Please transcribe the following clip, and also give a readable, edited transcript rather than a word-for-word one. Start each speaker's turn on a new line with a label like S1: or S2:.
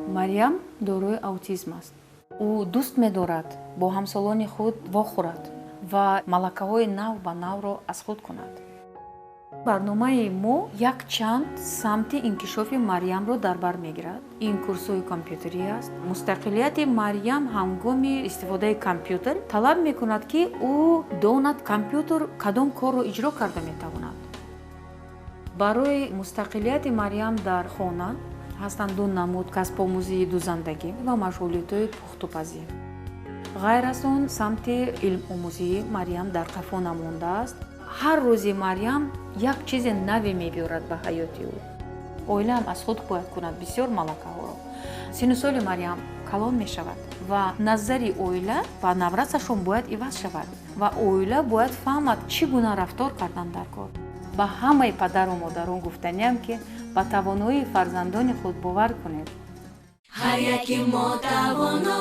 S1: Марьям дорои аутизм аст. Ӯ дӯст медорад бо ҳамсолони худ вохӯрад ва малакаҳои нав ба навро аз худ кунад. Барномаи мо якчанд самти инкишофи Марьямро дар бар мегирад. Ин курсҳои компютерӣ аст. Мустақилияти Марьям ҳангоми истифодаи компютер талаб мекунад, ки ӯ донад, компютер кадом корро иҷро карда метавонад. Барои мустақилияти Марьям дар хона ҳастанд ду намуд касбомӯзии дузандагӣ ва машғулиятҳои пухтупазӣ. Ғайр аз он, самти илмомӯзии Марьям дар қафо намондааст. Ҳар рӯзи Марьям як чизи наве мебиёрад ба ҳаёти ӯ. Оилаам аз худ бояд кунад бисёр малакаҳоро. Синну соли Марьям калон мешавад ва назари оила ба наврасашон бояд иваз шавад ва оила бояд фаҳмад, чӣ гуна рафтор кардан дар кор. Ба ҳамаи падару модарон гуфтаниам, ки ба тавоноии фарзандони худ бовар кунед.
S2: Ҳар яки мо тавоно.